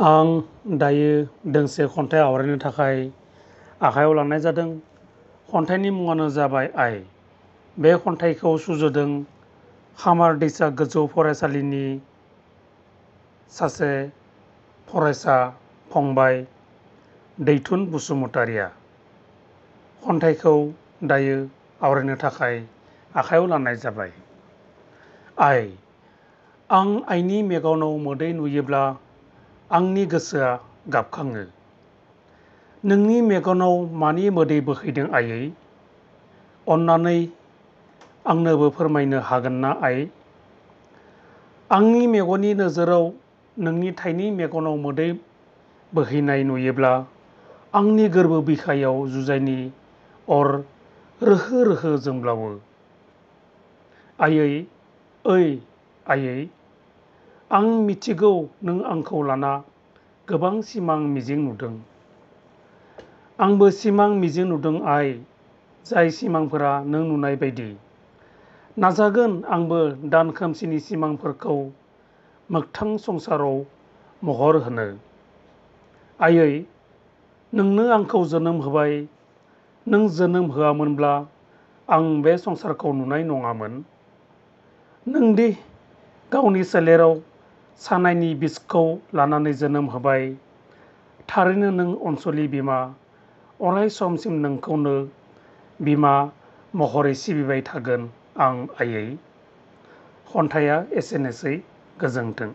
आं दायो दोंसे खन्थाइ आवरायनो थाखाय आखायाव लानाय जादों। खन्थाइनि मुङानो जाबाय आइ। बे खन्थाइखौ सुजुदों खामारदैसा गोजौ फरायसालिनि सासे फरायसा फंबाय दैथुन बसुमतारिया। खन्थाइखौ दायो आवरायनो थाखाय आखायाव लानाय जाबाय। आइ। आं आइनि मेगनाव मोदै नुयोब्ला आंनि गोसोआ गाबखाङो। नोंनि मेगनाव मानि मोदै बोहैदों आइयै? अन्नानै आंनोबो फोरमायनो हागोन ना आइ? आंनि मेगननि नोजोराव नोंनि थाइनै मेगनाव मोदै बोहैनाय नुयोब्ला आंनि गोरबो बिखायाव जुजाइनि अर रोहो रोहो जोंब्लावो। आइयै, ओइ आइयै, आं मिथिगौ नों आंखौ लाना गोबां सिमां मिजिं नुदों। आंबो सिमां मिजिं नुदों आइ, जाय सिमांफोरा नों नुनाय बायदि। नाजागोन आंबो दान खोमसिनि सिमांफोरखौ मोगथां संसाराव महर होनो। आइयै, नोंनो आंखौ जोनोम होबाय। नों जोनोम होआमोनब्ला आं बे संसारखौ नुनाय नङामोन। नोंदि गावनि सोलेराव सानायनि बिसखौ लानानै जोनोम होबाय। थारैनो नों अनसुलि बिमा। अराय समसिम नोंखौनो बिमा महरै सिबिबाय थागोन आं आइयै। खन्थाइया एसेनोसै। गोजोन्थों।